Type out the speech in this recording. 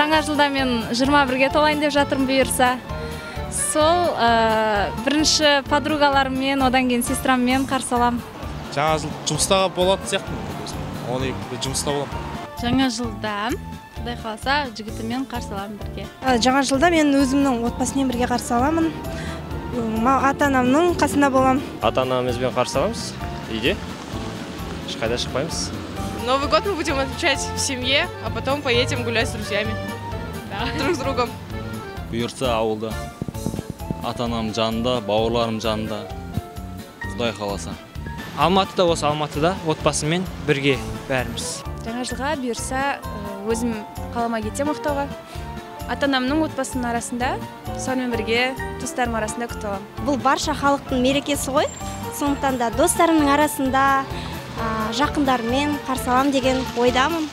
Жаңа жылда мен 21-ге толайын деп жатырмын бұйырса. Сол бірінші подругаларыммен, одан кейін сестраммен қарсы аламын. Жаңа жыл жұмыста болатын сияқтымын. 12-де жұмыста боламын. Жаңа жылда, Құдай қаласа, жігітіммен қарсы аламын бірге. Жаңа жылда мен өзімнің отбасыммен бірге қарсы аламын. Ата-анамның қасында боламын. Ата-анамызбен қарсы аламыз үйде. Ешқайда шықпаймыз. Новый год мы будем отмечать в семье, а потом поедем гулять с друзьями. Да. Друг с другом. Бұйыртса ауылда. Ата-анам жанында, бауырларым жанында. Құдай қаласа. Алматыда, осы Алматыда отбасыммен бірге бәріміз. Жаңа жылға бұйырса өзім қалама кетем Ақтауға. Ата-анамның отбасының арасында, сонымен бірге туыстарым арасында күтіп аламын. Бұл барша халықтың мерекесі ғой. Сондықтан да достарымның арасында, жақындарыммен қарсы аламын деген ойдамын.